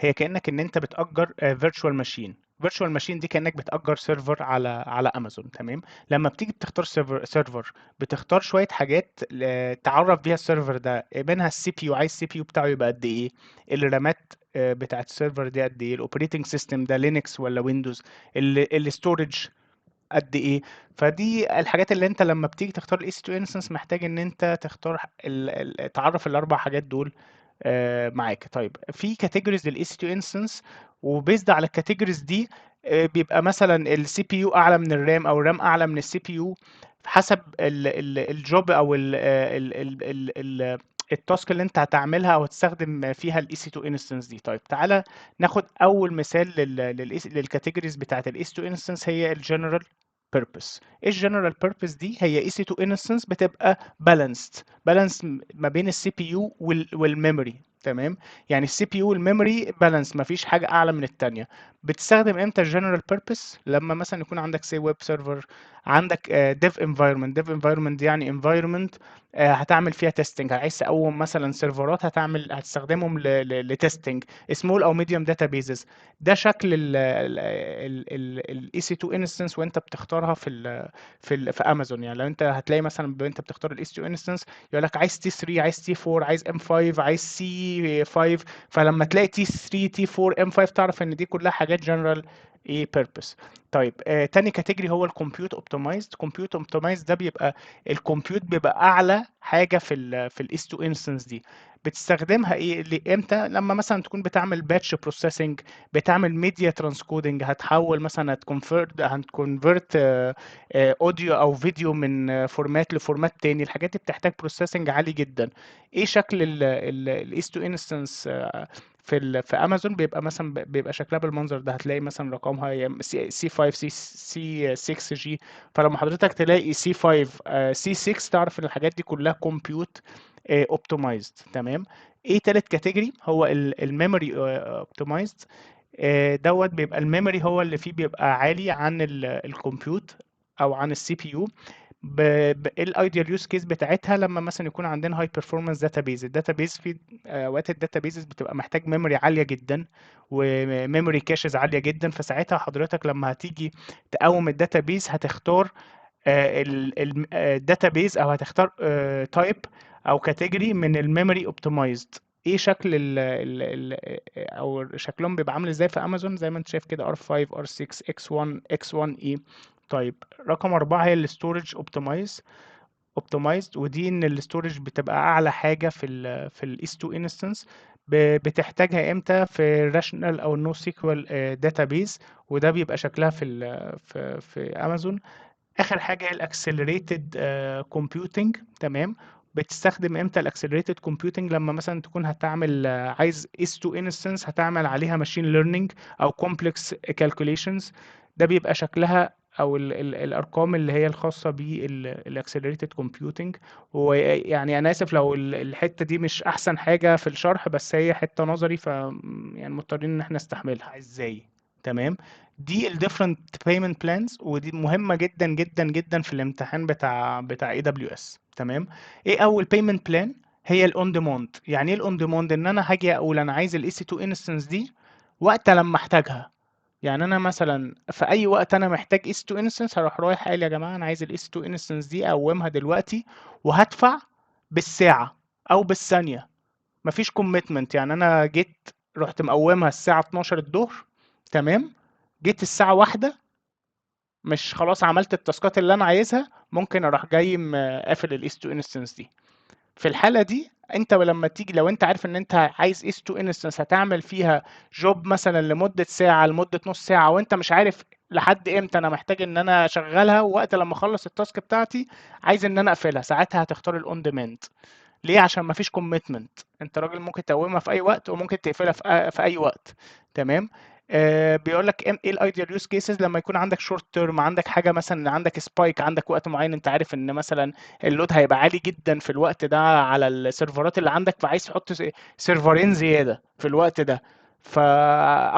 هي كانك ان انت بتاجر virtual machine. virtual machine دي كانك بتاجر server على امازون، تمام. لما بتيجي بتختار server بتختار شوية حاجات تعرف بيها ال server ده، منها ال CPU، عايز ال CPU بتاعه يبقى قد ايه، الرامات بتاعت ال server دي قد ايه، ال operating system ده Linux ولا Windows، ال storage قد ايه. فدي الحاجات اللي انت لما بتيجي تختار ال EC2 instance محتاج ان انت تختار تعرف الاربع حاجات دول معاك. طيب في categories لل EC2 instance، و based على ال categories دي بيبقى مثلا ال CPU اعلى من ال RAM او ال RAM اعلى من ال CPU، حسب ال job او ال ال ال ال ال ال task اللي انت هتعملها او هتستخدم فيها ال EC2 instance دي. طيب تعالى ناخد اول مثال لل categories بتاعت ال EC2 instance، هي ال general purpose. ايه ال general purpose دي؟ هي EC2 instance بتبقى balanced، balance ما بين ال CPU وال memory، تمام. يعني ال CPU وال memory balance، مفيش حاجة اعلى من الثانيه. بتستخدم امتى ال general purpose؟ لما مثلا يكون عندك say web server، عندك dev environment. dev environment يعني environment هتعمل فيها testing، عايز تقوم مثلا سيرفرات هتستخدمهم ل testing، small او medium databases. ده شكل ال EC2 instance وانت بتختارها في امازون. يعني لو انت هتلاقي مثلا انت بتختار ال EC2 instance يقول لك عايز T3، عايز T4، عايز M5، عايز C5. فلما تلاقي T3، T4، M5 تعرف ان دي كلها حاجات جنرال ايه purpose. طيب تاني category هو ال compute optimized. compute optimized ده بيبقى ال compute بيبقى اعلى حاجة في ال EC2 instance دي. بتستخدمها ايه امتى؟ لما مثلا تكون بتعمل batch processing، بتعمل media transcoding، هتحول مثلا هت convert audio او فيديو من format ل format تاني. الحاجات دي بتحتاج processing عالي جدا. ايه شكل ال EC2 instance في امازون؟ بيبقى مثلا بيبقى شكلها بالمنظر ده، هتلاقي مثلا رقمها سي 5، سي 6 جي. فلما حضرتك تلاقي سي 5، سي 6 تعرف ان الحاجات دي كلها compute optimized، تمام. ايه تالت category؟ هو ال memory optimized. دوت بيبقى ال memory هو اللي فيه بيبقى عالي عن ال compute او عن ال CPU. ايه ال ideal use case بتاعتها؟ لما مثلا يكون عندنا high performance database. ال database في اوقات ال databases بتبقى محتاج memory عالية جدا و memory caches عالية جدا، فساعتها حضرتك لما هتيجي تقوم ال database هتختار ال database او هتختار type او category من ال memory optimized. ايه شكل ال ال ال او شكلهم بيبقى عامل ازاي في امازون؟ زي ما انت شايف كده R5، R6، X1، X1E. طيب رقم 4 هي ال storage optimized، ودي ان ال storage بتبقى اعلى حاجة في ال EC2 instance. بتحتاجها امتى؟ في ال relational او ال NoSQL database، وده بيبقى شكلها في ال في في امازون. اخر حاجة هي ال accelerated computing، تمام. بتستخدم امتى ال accelerated computing؟ لما مثلا تكون هتعمل عايز EC2 instance هتعمل عليها machine learning او complex calculations. ده بيبقى شكلها او ال ال الارقام اللي هي الخاصة بال accelerated computing. ويعني انا اسف لو الحتة دي مش احسن حاجة في الشرح، بس هي حتة نظري، ف يعني مضطرين ان احنا نستحملها ازاي، تمام. دي ال different payment plans، ودي مهمة جدا جدا جدا في الامتحان بتاع AWS، تمام. ايه اول payment plan؟ هي ال on demand. يعني ايه ال on demand؟ ان انا هاجي اقول انا عايز ال EC2 instance دي وقت لما احتاجها. يعني انا مثلا في اي وقت انا محتاج EC2 instance هروح رايح قايل يا جماعة انا عايز ال EC2 instance دي اقومها دلوقتي، وهدفع بالساعة او بالثانية، مفيش commitment. يعني انا جيت رحت مقومها الساعة 12 الظهر، تمام، جيت الساعة 1 مش خلاص عملت ال task ات اللي انا عايزها، ممكن اروح جاي قافل ال EC2 instance دي. في الحالة دي انت لما تيجي لو انت عارف ان انت عايز EC2 instance هتعمل فيها job مثلا لمدة ساعة، لمدة نص ساعة، وانت مش عارف لحد امتى انا محتاج ان انا اشغلها، ووقت لما اخلص ال task بتاعتي عايز ان انا اقفلها، ساعتها هتختار ال on demand. ليه؟ عشان مفيش commitment، انت راجل ممكن تقومها في اي وقت وممكن تقفلها في اي وقت، تمام. بيقول لك ايه ال ideal use cases؟ لما يكون عندك short term، عندك حاجة مثلا، عندك spike، عندك وقت معين انت عارف ان مثلا ال load هيبقى عالي جدا في الوقت ده على السيرفرات اللي عندك، فعايز تحط سيرفرين زيادة في الوقت ده. ف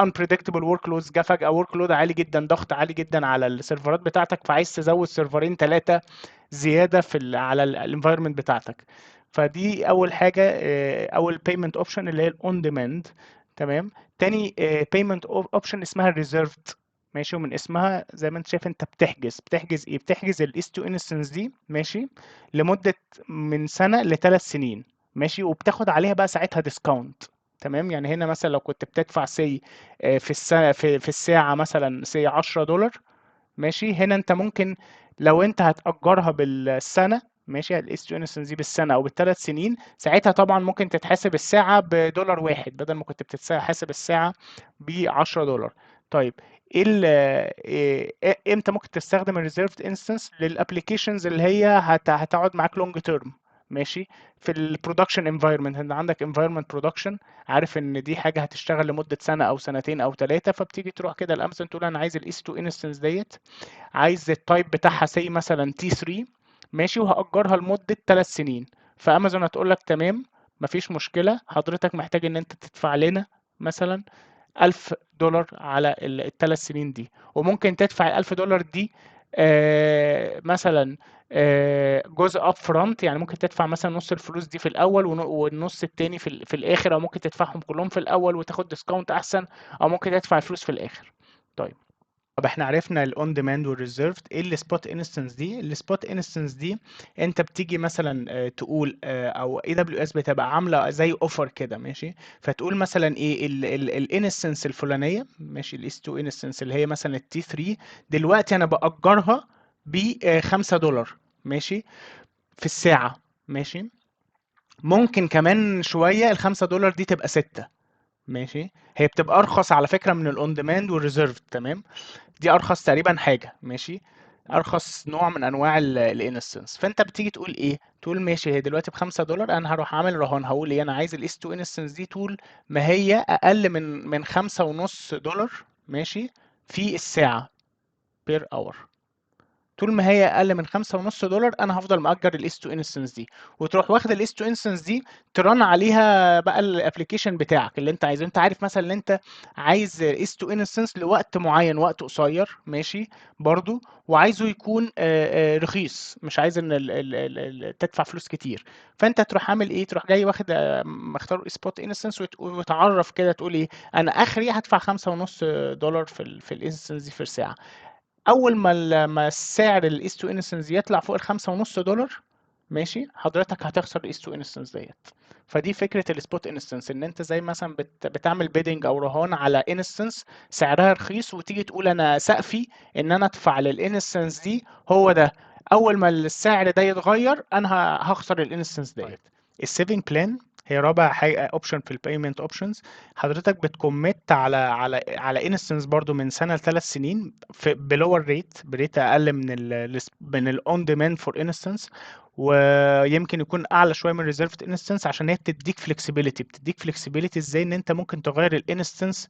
unpredictable workloads، جه فجأة workload عالي جدا، ضغط عالي جدا على السيرفرات بتاعتك، فعايز تزود سيرفرين 3 زيادة على ال environment بتاعتك. فدي اول حاجة، اول payment option اللي هي ال on demand، تمام. تاني payment option اسمها reserved، ماشي، ومن اسمها زي ما انت شايف انت بتحجز، بتحجز ايه؟ بتحجز ال EC2 instance دي، ماشي، لمدة من سنة ل3 سنين، ماشي، وبتاخد عليها بقى ساعتها discount. تمام، يعني هنا مثلا لو كنت بتدفع say في السنة في الساعة مثلا say $10، ماشي، هنا انت ممكن لو انت هتأجرها بالسنة، ماشي، ال EC2 instance دي بالسنة او بال3 سنين، ساعتها طبعا ممكن تتحسب الساعة ب1 دولار بدل ما كنت بتتحسب الساعة ب10 دولار. طيب ايه امتى ممكن تستخدم ال reserved instance؟ لل applications اللي هي هتقعد معاك long term، ماشي، في ال production environment، انت عندك environment production، عارف ان دي حاجة هتشتغل لمدة سنة او سنتين او 3، فبتيجي تروح كده الامازون تقول انا عايز ال EC2 instance ديت، عايز ال type بتاعها say مثلا T3، ماشي، وهأجرها لمدة 3 سنين. فامازون هتقول لك تمام، مفيش مشكلة، حضرتك محتاج ان انت تدفع لنا مثلا $1000 على ال3 سنين دي، وممكن تدفع ال$1000 دي مثلا جزء up front، يعني ممكن تدفع مثلا نص الفلوس دي في الاول والنص التاني في الاخر، او ممكن تدفعهم كلهم في الاول وتاخد discount احسن، او ممكن تدفع الفلوس في الاخر. طيب، طب احنا عرفنا ال on demand وال reserved، ايه ال spot instance دي؟ ال spot instance دي انت بتيجي مثلا تقول او AWS بتبقى عامله زي offer كده، ماشي، فتقول مثلا ايه ال instance الفلانية، ماشي، ال EC2 instance اللي هي مثلا ال T3، دلوقتي انا باجرها ب $5، ماشي، في الساعة، ماشي، ممكن كمان شوية ال$5 دي تبقى 6، ماشي، هي بتبقى ارخص على فكرة من ال on demand وال reserved، تمام، دي ارخص تقريبا حاجة، ماشي، ارخص نوع من انواع ال instance. فانت بتيجي تقول ايه؟ تقول ماشي هي دلوقتي ب$5، انا هروح عامل رهان، هقول ايه؟ انا عايز ال EC2 instance دي طول ما هي اقل من $5.50، ماشي، في الساعة per hour، طول ما هي اقل من $5.50 انا هفضل مأجر ال EC2 instance دي. وتروح واخد ال EC2 instance دي ت run عليها بقى ال application بتاعك اللي انت عايزه. انت عارف مثلا ان انت عايز EC2 instance لوقت معين، وقت قصير، ماشي، برضو، وعايزه يكون رخيص، مش عايز ان ال ال ال ال تدفع فلوس كتير. فانت تروح عامل ايه؟ تروح جاي واخد مختار spot instance وتعرف كده تقول ايه؟ انا اخري هدفع $5.50 في ال instance دي في الساعة. اول ما السعر ال EC2 instance يطلع فوق ال$5.50، ماشي، حضرتك هتخسر ال EC2 instance ديت. فدي فكرة ال spot instance، ان انت زي مثلا بتعمل bidding او رهان على instance سعرها رخيص، وتيجي تقول انا سقفي ان انا ادفع لل instance دي هو ده، اول ما السعر ده يتغير انا هخسر ال instance ديت. ال saving plan هي رابع حاجة option في ال payment options. حضرتك بت commit على instance برضو من سنة ل3 سنين في ب lower rate، ب rate اقل من ال on demand for instance، ويمكن يكون اعلى شوية من reserved instance، عشان هي بتديك flexibility. بتديك flexibility ازاي؟ ان انت ممكن تغير ال instance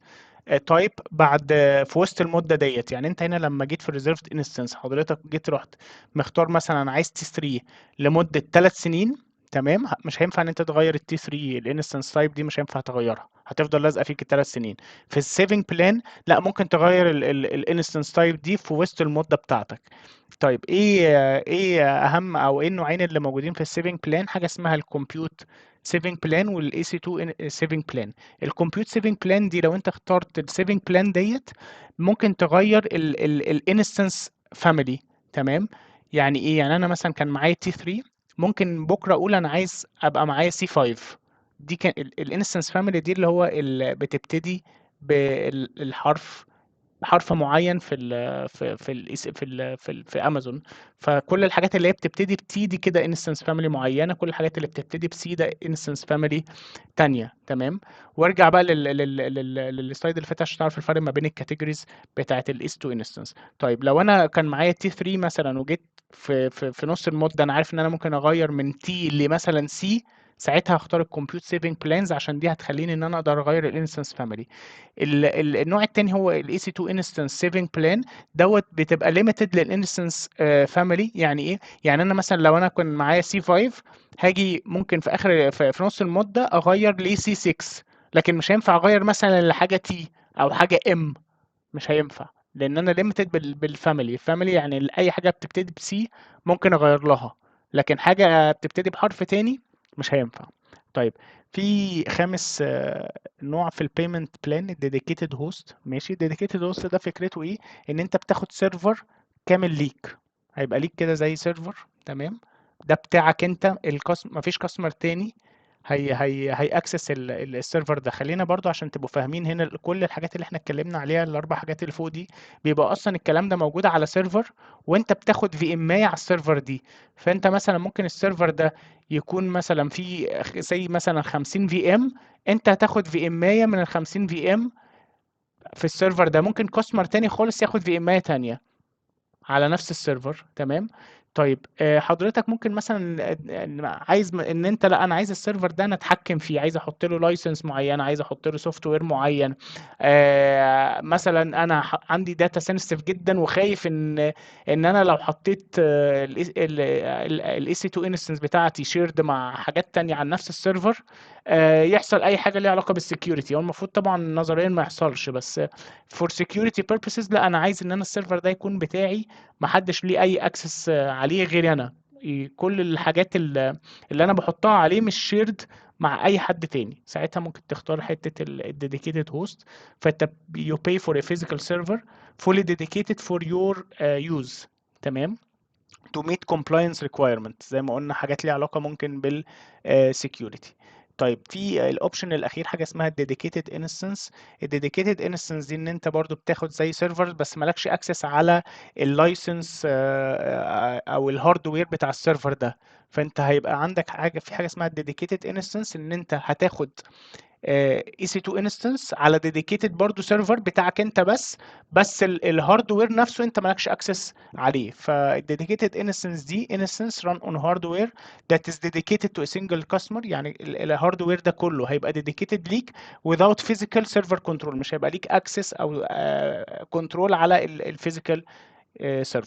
type بعد في وسط المدة ديت. يعني انت هنا لما جيت في ال reserved instance حضرتك جيت رحت مختار مثلا انا عايز T3 لمدة 3 سنين، تمام، مش هينفع ان انت تغير ال T3 ال instance type دي، مش هينفع تغيرها، هتفضل لازقه فيك ال3 سنين. في ال saving plan لا، ممكن تغير ال instance type دي في وسط المدة بتاعتك. طيب ايه اهم او ايه النوعين اللي موجودين في ال saving plan؟ حاجة اسمها ال compute saving plan وال EC2 saving plan. ال compute saving plan دي لو انت اخترت ال saving plan ديت ممكن تغير ال instance family، تمام. يعني ايه؟ يعني انا مثلا كان معايا T3، ممكن بكره اقول انا عايز ابقى معايا C5. دي كان ال instance family دي اللي هو اللي بتبتدي بالحرف، حرف معين في ال في في ال في ال في, ال في امازون. فكل الحاجات اللي هي بتبتدي ب T دي كده instance family معينة، كل الحاجات اللي بتبتدي ب C ده instance family تانية، تمام. وارجع بقى لل slide اللي فات عشان تعرف الفرق ما بين ال categories بتاعه ال EC2 instance. طيب لو انا كان معايا T3 مثلا وجيت في نص المدة انا عارف ان انا ممكن اغير من T لمثلا C، ساعتها هختار ال compute saving plans عشان دي هتخليني ان انا اقدر اغير ال instance family. النوع الثاني هو ال EC2 instance saving plan دوت، بتبقى limited لل instance family. يعني ايه؟ يعني انا مثلا لو انا كان معايا C5 هاجي ممكن في اخر في نص المدة اغير ل C6، لكن مش هينفع اغير مثلا لحاجة T او حاجة M، مش هينفع، لان انا limited بال family. ال family يعني اي حاجة بتبتدي ب C ممكن اغير لها، لكن حاجة بتبتدي بحرف تاني مش هينفع. طيب، في خامس نوع في ال payment plan، ال dedicated host. ماشي، ال dedicated host ده فكرته ايه؟ ان انت بتاخد server كامل ليك، هيبقى ليك كده زي server، تمام، ده بتاعك انت، مفيش customer تاني هي access ال server ده. خلينا برضو عشان تبقوا فاهمين هنا كل الحاجات اللي احنا اتكلمنا عليها، الاربع حاجات اللي فوق دي، بيبقى اصلا الكلام ده موجود على server، وانت بتاخد VM على ال server دي. فانت مثلا ممكن ال server ده يكون مثلا في زي مثلا 50 VM، انت هتاخد VM من ال 50 VM في ال server ده. ممكن customer تاني خالص ياخد VM تانية على نفس ال server، تمام. طيب حضرتك ممكن مثلا عايز ان انت، لا انا عايز ال server ده انا اتحكم فيه، عايز احط له license معينه، عايز احط له software معين، مثلا انا عندي data sensitive جدا، وخايف ان انا لو حطيت ال EC2 instance بتاعتي shared مع حاجات تانية على نفس ال server، يحصل اي حاجة ليها علاقة بال security. هو المفروض طبعا نظريا ما يحصلش، بس for security purposes لا، انا عايز ان انا ال server ده يكون بتاعي، محدش ليه اي access عليه غيري انا، كل الحاجات اللي انا بحطها عليه مش shared مع اي حد تاني. ساعتها ممكن تختار حتة ال dedicated host، فانت you pay for a physical server fully dedicated for your use، تمام، to meet compliance requirement، زي ما قلنا حاجات ليها علاقة ممكن بال security. طيب، في ال option الاخير حاجة اسمها dedicated instance. ال dedicated instance دي ان انت برضو بتاخد زي server، بس مالكش access على ال license او ال hardware بتاع ال server ده. فانت هيبقى عندك حاجة، في حاجة اسمها dedicated instance، ان انت هتاخد EC2 instance على dedicated برضو server بتاعك انت بس، بس ال hardware نفسه انت مالكش access عليه. فال dedicated instance دي instance run on hardware that is dedicated to a single customer، يعني ال hardware ده كله هيبقى dedicated ليك without physical server control، مش هيبقى ليك access او control على ال physical server.